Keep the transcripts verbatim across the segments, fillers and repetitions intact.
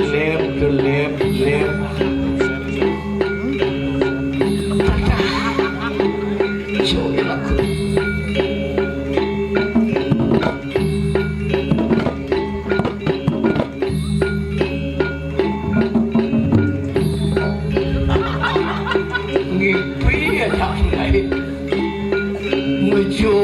Lep, lep, lep. Ngipi ya, Cak Kiai. Mejo.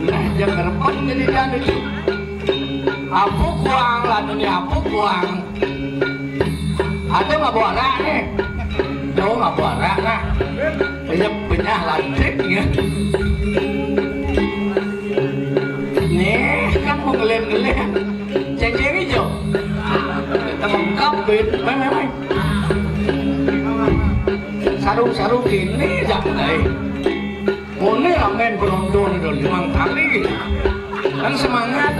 Nah, jeng repan jadi jani. Apu kuang, lanune apu kuang. Ada nggak bawa arak nih? Jauh nggak bawa arak, nah. Banyak, banyak lantik, ya. Nih, kan mau ngelen-ngelen. Cengceng hijau. Kita lengkap, Ben. Main, main, main. Sarung-sarung ini, jak, eh. Mone ramen penonton itu, limang kali. Kan semangat.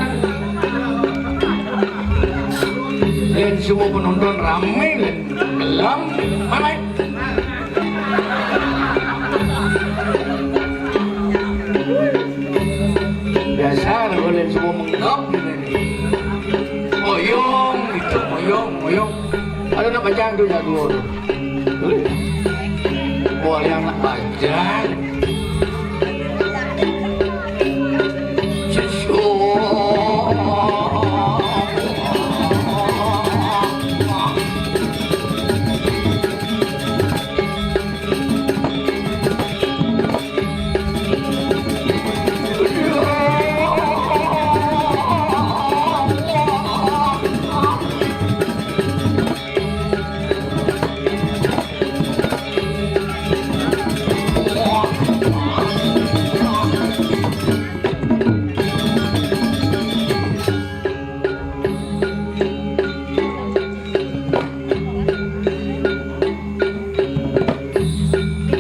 Lain semua penonton rame, lain gelem. Mana? Dasar, lain semua mengkap. Moyong, gitu, moyong, moyong. Ada nak bajang tu, jago tu. Boleh anak bajang.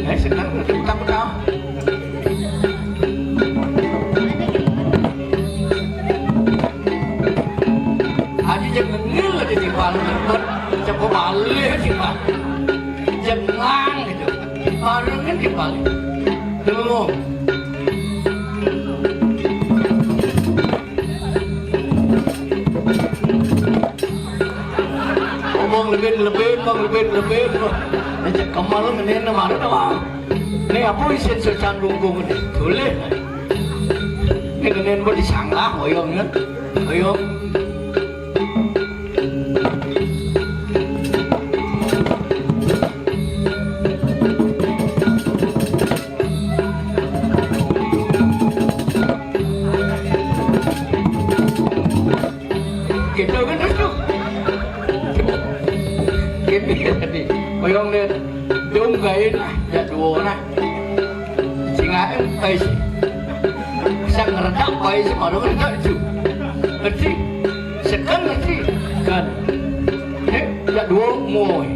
Eh, senang, udah buka-buka. Aji jeng ngengil aja di balik, cepu balik sih, Pak. Jengang gitu. Barengan di balik. Dulu. Omong lebih, lebih, omong lebih, lebih. Aja kemal ngene mana, Bang? Ini apa isin secan lungkung ini? Boleh. Ini ngene mau disanggah, oyong, ya. Oyong. Gitu kan, terus tuh. Gitu ya tadi. Oyong deh. Dum gain, ya, dua nah. Sing ae, eh, sing. Bisa Ngredak bae sing ora ngredak itu. Ngerti? Sekan ngerti? Kan. Eh, ya dua moy.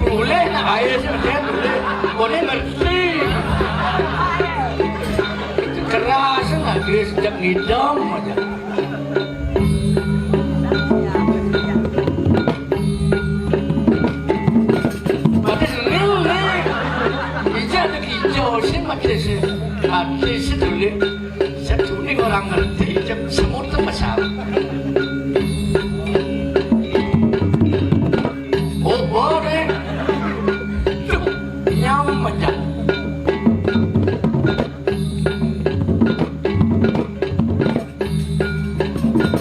Boleh nak ae sing dia boleh. Boleh ngerti. Keras lah dia sejak ngidam aja. Mati senil nih. Ija ada hijau sih mati sih. Mati seduli. Seduli orang ngerti jam semut tuh pasal. Oh, boleh. Tuh, nyaman dah.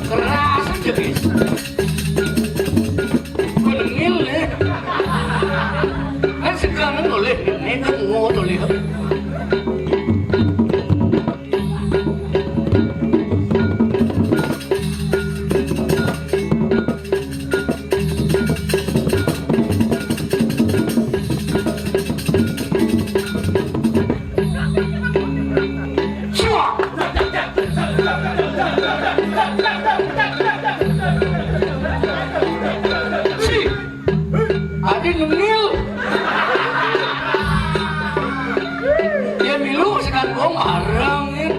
Keras aja, guys. Gue nengil ya. Kan sekarang oleh ini kan mau tuh lihat. Adi nengil. Dia milu sekarang gong arang ya.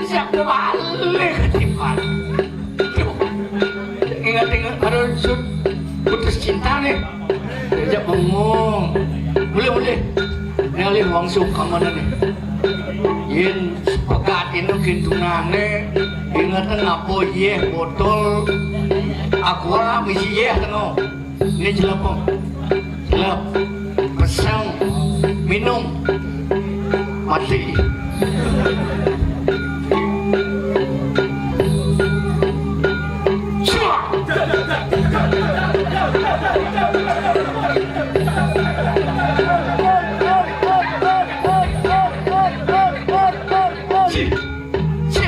Siap balik ketipan. Duh. Ingat-ingat baru sud putus cinta nih. Diajak bengong. Boleh, boleh. Ini alih wangsul ke mana nih? Yen sepegat ini kintunane ingat ngapa yeh botol aqua bisi yeh tengok. Ini jelepeng. Jelep. Peseng. Minum. Mati. Suak. Ci. Ci.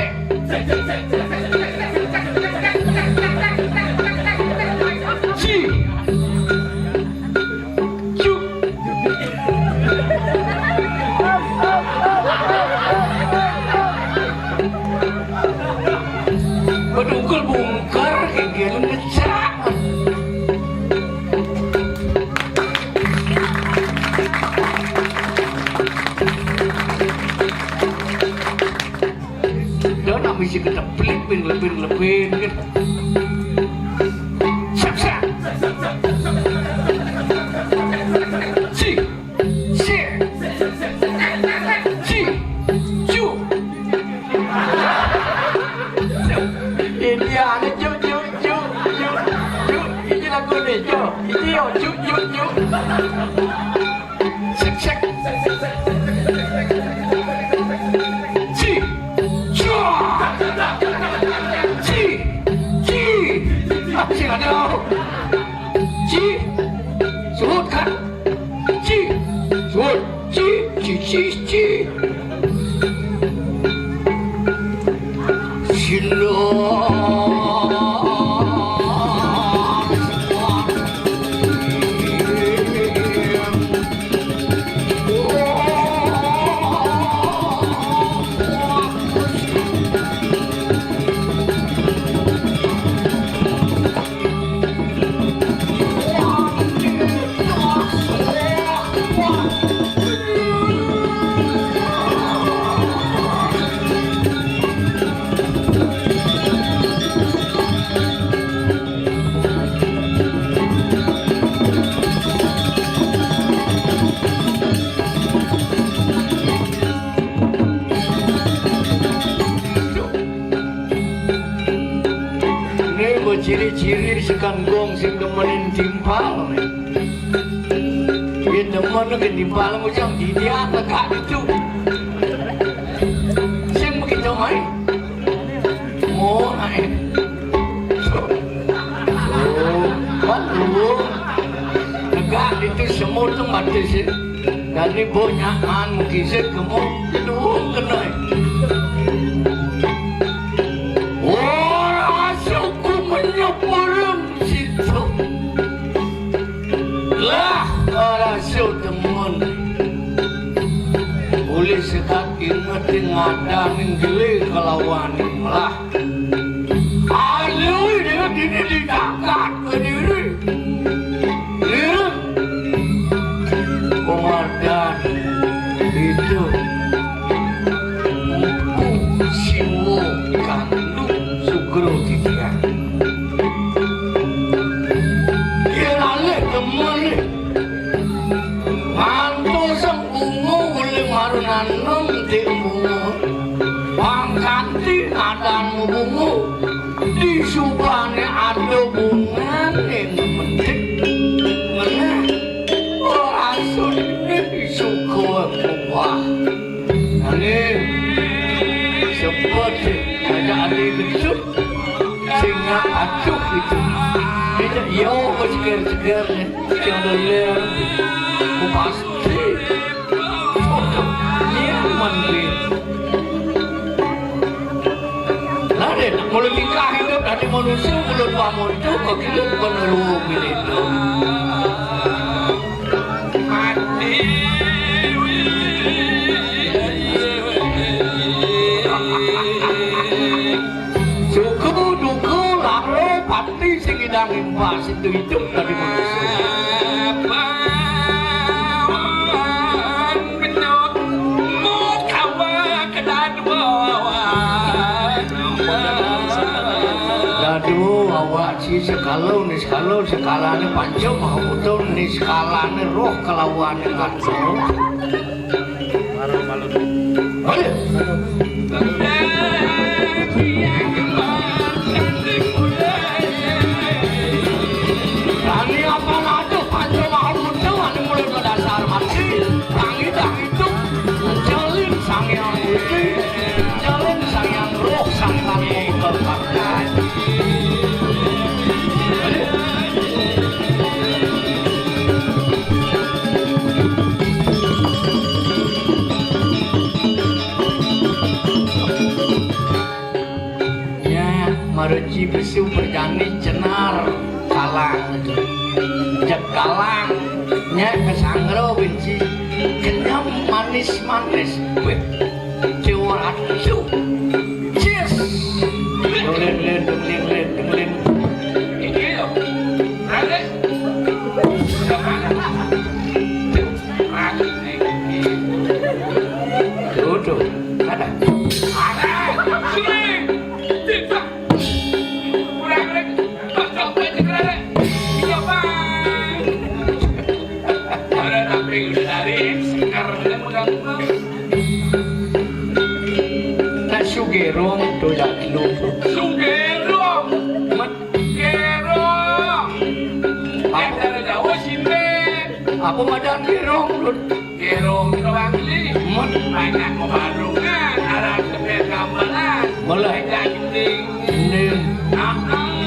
Ci. Cuk. Bedugul bungker, kayak gini ngecak. Dia nak misi kedeplik, bin lebin lebin gitu. Sak sak. Si. Si. Si. Cu. Ini ada cu cu cu cu cu. Ini lagu ni cu. Ini yo cu cu cu. Sek sek. Ci. Cua. Ci. Ci. Ah, ci ada. Ci. Suhut kan. Ci. Suhut. Ci. Ci. Ci. Ci. Sino. Ini ciri-ciri sekan gong sing demenin timpal. Yen demen ke timpal ngujang di dia tegak itu. Sing begitu mai. Oh, naik. Oh, kan lu. Tegak itu semua tuh mati sih. Dari bonyakan mukizit kamu luwung kenai. Ora suku menyepurung situ. Lah, ora suku Sekat inget ing ngadaning gili kelawan melah. Alui dene dini ditakat kediri. Lirik. Komardan itu Empu Siwa Kandu Sugro Titian. Yen alih temen Ngantos sembungu uli marunanem di embungu. Pangkanti nadan bungu. Di subane ada bungane memetik. Meneh. Ora sudine disuka mubah. Nanging sepet aja ade gedut. Sing aduh itu. Dicek yo kok seger-seger nih. Sing ada ler. Ku pasti. Nyaman nih. Lah deh, nak mulai nikah hidup dari manusia, mulai tua muncul, kok hidup penuh itu. Mati. Suku duku laro pati sing idang impas itu hidup dari manusia. Dadu awak si sekalo ni sekalo sekalane panca maha buta ni sekalane roh kelawan ngatur. Tangi apa ngaduh panca maha buta ane mula dasar mati. Tangi dah hidup. Jalin Sang Hyang Widi. Jalin Sang Hyang Roh Sang Kami Kekasih. Ya, maruci besu berjani cenar kalang. Jek kalang, nya kesangro benci kenyam manis-manis. Wih, cewek aduh. Cheers. Dengling, dengling, dengling, dengling. Iki lho. Rane. Tuh, tuh. Ada. Ada. Sini. Tidak. Kurang lagi. Cocok aja kurang lagi. Iya, Bang. Ada tapi udah dari sekarang udah megang. Nah, Sugerong doyan lu. Sugerong. Met. Gerong. Apa? Eh, dari jauh sini. Apa madan Gerong, Dut? Gerong itu bangli. Met. Banyak pewarungan, ada tempat gambaran. Boleh. Banyak dinding. Dinding. Nah,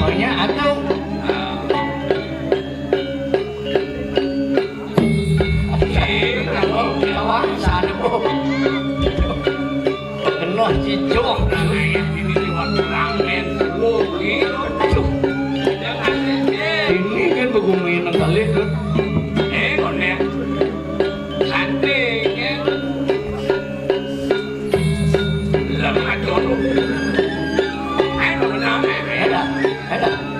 banyak atuh. Nah. Kawan sana, oh. Kena cincong. Ini kan begumi nang kali tu. Eh, konek. Santai, ya. Lemah dulu. Ayo, nama, ya.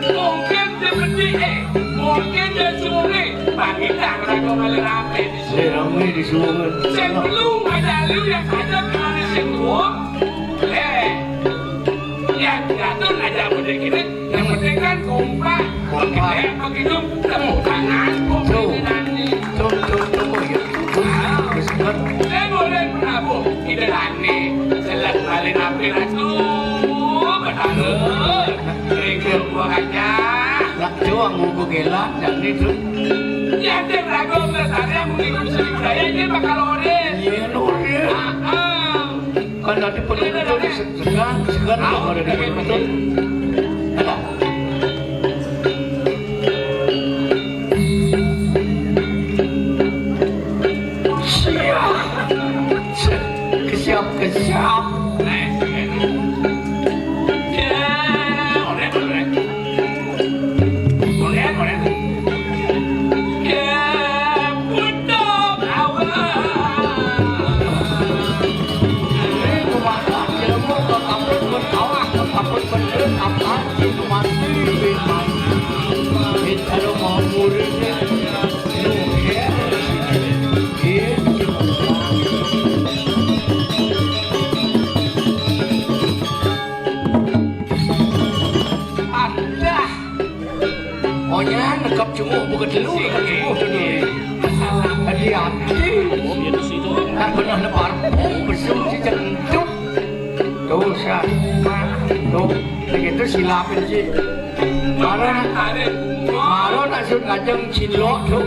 Mungkin dia pedih, eh. Mungkin dia sore. Pagi tak ragu malah rame di sini. Eh, rame di sini. Sebelum ada lu yang ada kemarin semua. Eh, yang diatur aja udah gini. Yang penting kan kompak. Kompak. Pakai hidup, tepuk tangan, kompak. Tuh. Tuh, tuh, tuh, ya. Tuh, ya, betul. Saya boleh berlabuh. Tidak aneh. Jelas balik nampil itu. Betara. Ringgit buah kaca. Nak juang buku gelang, dan itu. Ya, dia ragu, saya mungkin bisa dipercaya, dia bakal ore. Iya, ore. Ah, ah. Kan tadi penonton segan, segan kalau ada di penonton. Ada. Siap. Kesiap, kesiap. Cuma buka telu, buka telu tu. Hati-hati. Tak pernah lepas pun besok si cenduk. Tuh, sah. Tuh, begitu silapin si. Mara, mara nak sun ngajeng cilok tu.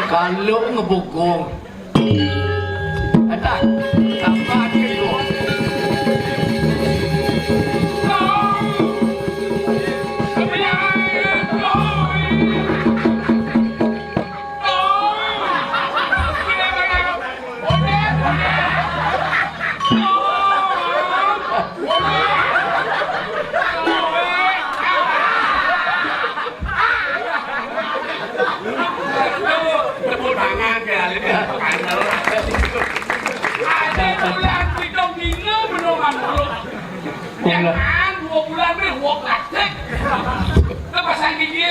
Kalau ngebukung. Ada. Tambah dulu. Tepuk tangan ya, ini kandel. Ada bulan pitung dina belum masuk. Jangan dua bulan ni, dua plastik. Lepasan gigi.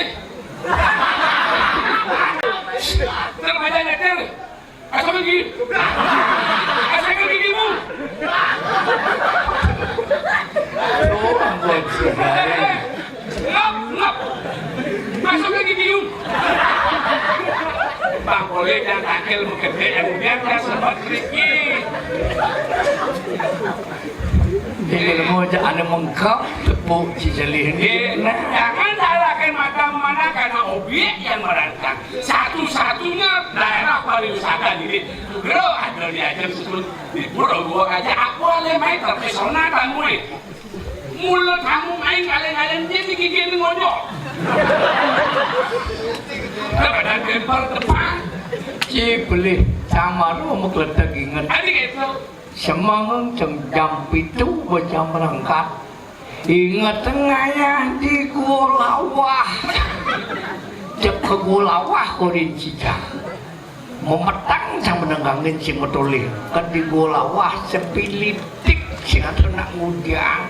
Terbaca nyetir. Asal gigi. Asal gigimu. Aduh, ampun, sudah. Ngap, ngap. Masuk ke gigimu. Bang Polek yang takil mau gede, yang biar dia sempat kerikil. Ini ilmu aja ane mengkap, tepuk si jelih ini. Nggih, jangan salahkan mata mana karena objek yang merancang. Satu-satunya daerah pariwisata ini. Bro, ada di aja sebelum di Pulau Gua aja aku oleh main terpesona tamu. Mula tamu main kalian-kalian dia di gigi ini ngonyok. Ada badan gempar depan. Ci beli sama lu mau geletek inget. Ada gitu. Semangat jam, jam pitu, jam berangkat. Inget ngayah di Gua Lawah. Cek ke Gua Lawah, korin cijang. Memetang sang menenggangin si metulih. Kan di Gua Lawah, sepilitik, sing ada nak ngudang.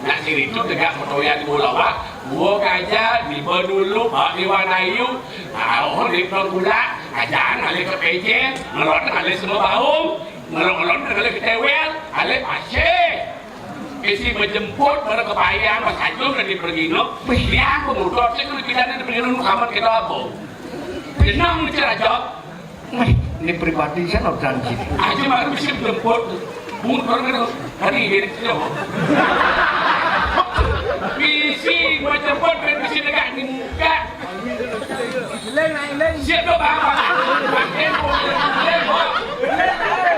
Nah, sini itu tegak metuyan Gua Lawah. Gua kaja, di Bedulu, Pak Iwan Ayu. Nah, oh, di Pengkula, aja ngalih ke Pejen, ngelot ngalih semua baung, ngelot-ngelot ngalih ke Tewel, ngalih Pasir. Isi menjemput, pada kepayang, pas aja udah dipergi, no. Wih. Dia aku mudah, saya kalau tidak ada pergi, no, kamar kita apa? Jenang, Mister Ajab. Wih, ini pribadi saya nggak berani. Aja baru bisa menjemput. Bungut baru kan, hari ini, tidak apa? Tapi Si, macam pun main besi dekat ni muka. Siap tu, Bang. Bang, tempo. Tempo.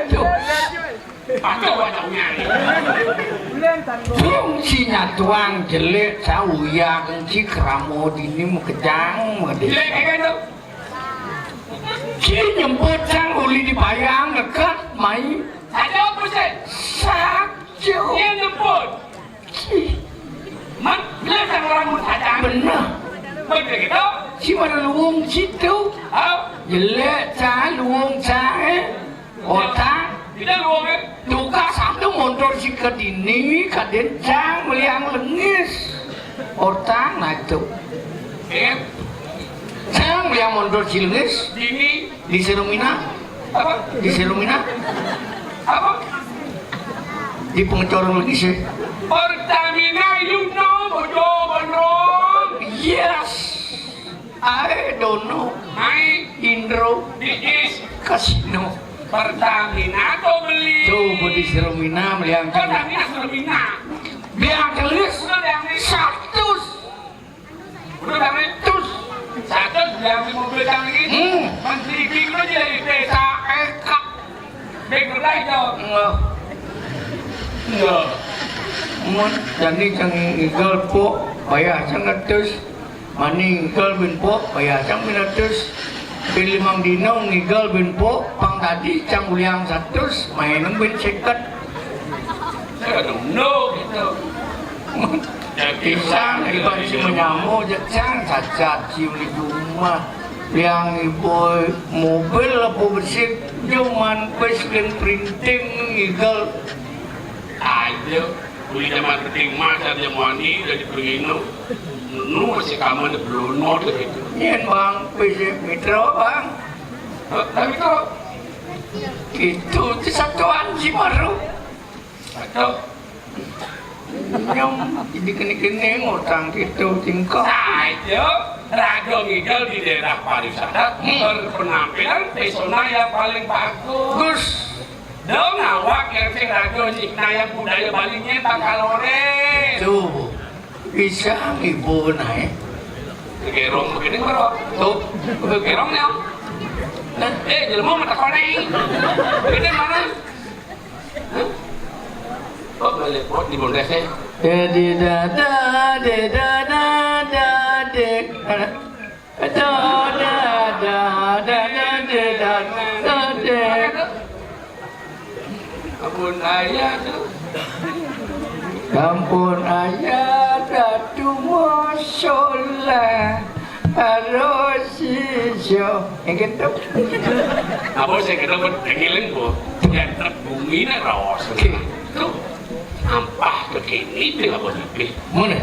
Tuh. Patut buat tak punya ni. Tung si nyatuang jelek, cau ya, kengci keramo dini mekejang, mekejang. Jelek, kan, tu? Ci nyemput sang uli dibayang dekat mai. Saja apa, Sen? Saja. Dia nyemput. Ci. Man, bila sang orang mun sadang? Benar. Betul gitu? Ci mana luung situ? Ha? Jelek cah luung cah, eh. Otak. Kita luung, eh? Tukar satu motor si kedini, kadin cang meliang lengis. Otak nah itu. Eh? Cang meliang motor si lengis. Dini. Di Serumina. Apa? Di Serumina. Apa? Di pengecorong lengis, eh. Pertamina, you know, bojo, Bandung. Yes. I don't know. Mai. Indro. Di is. Kasino. Pertamina atau beli? Tuh, budi Serumina meliang. Pertamina, Serumina. Biang kelis. Udah, Bang. Seratus. Udah, Bang. Terus. Seratus, beli mobil canggih. Hmm. Menteri Bing lu jadi desa. Eka. Bing lu aja. Enggak. Enggak. Mun, jadi cang ngigel pok, bayar cang atus. Mani ngigel bin pok, bayar cang bin atus. Bin limang dino ngigel bin pok, pang tadi cang uliang satus, main bin seket. Saya ada undo gitu. Pisang, iban si menyamo, cang cacat, si uli rumah. Yang ibu mobil apa besik, cuman pes dan printing ngigel. Aja. Uli zaman penting mah, saat zaman ini udah dipergino. Nu masih kamu ada belum gitu. Nyen, Bang, P C Mitra, Bang. Eh, tapi kok itu, itu satuan si Maru. Atau nyong jadi kene-kene ngutang gitu tingkah. Saya raga ngigel di daerah pariwisata, hmm, berpenampilan pesona yang paling bagus. Gus. Dong awak yang sing raga nyikna yang budaya Bali nyen bakal ore. Tuh. Bisa ibu naik. Gerong begini, Bro. Tuh. Gerong ya. Nah, eh, jelema mata koneng. Ini mana? Hah? Oh, balik pot di bondesnya. Dedi dada, dedi dada, dedi. Da, da, da, da, da, da, da, da, da. Ampun ayah tu. Ampun ayah, datu masalah. Harus ijo. Yang gitu. Apa saya kena buat kengiling, Bu? Yang truk bumi nak rawas. Oke. Tu. Ampah ke kini tu apa nipi? Mana?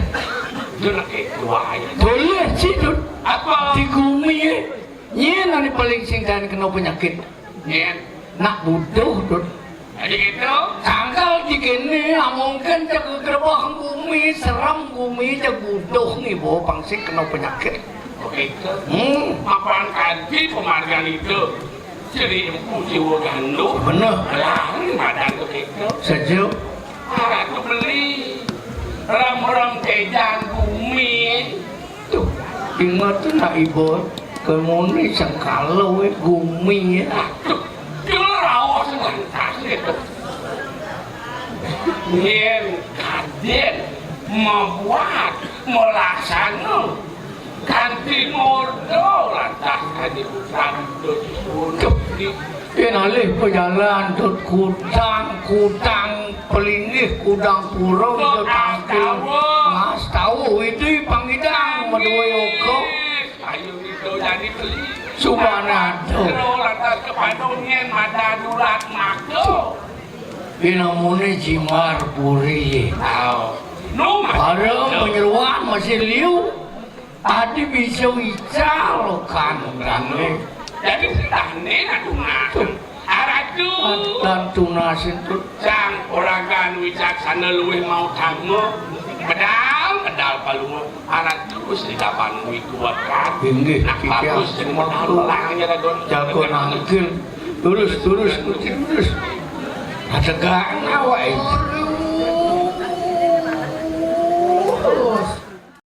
Tu nak ke tua aja. Boleh sih, Dut. Apa? Di gumi, eh. Nyen ane paling sing kena penyakit. Nyen. Nak buduh, Dut. Jadi gitu? Sangkal di kene, mungkin jaga gerbah gumi, serem gumi, jaga buduh nih, bawa pangsit kena penyakit. Begitu. Hmm. Apaan kanti pemargan itu? Jadi empu jiwa ganduh. Bener. Lah, ini madan begitu. Sejuk. Aku beli. Ram-ram kejang gumi. Tuh, ingat tuh nak ibu, kemuni sengkalo, eh, gumi, eh. Aduh, dia rawas lantas gitu. Yen kaden membuat, melaksana, kanti modal lantas kan ibu satu. Tuh, yen alih pejalan, Dut, kudang, kudang pelinggih, kudang pura, Dut, tangkil. Mas tahu itu pangidang, medue oko. Ayo itu jadi beli. Subhanallah. Kalau lantas ke Padang nyen mata dulat mako. Ini namanya jimbar puri. Tahu. Nu, Mas. Bareng penyeruan masih liu. Adi bisa ical kan, kan. Jadi, tane nak tunas. Tuh. Aratu. Dan tunasin tuh. Sang orang kan wicaksana luwih mau tamu. Medal, medal palunga. Aratu wis didapan kuwi kuat kan. Inggih, nak bagus, jadi medal pelang ya, Ragon. Jago nangkil. Terus, terus, terus, terus. Tegak awak.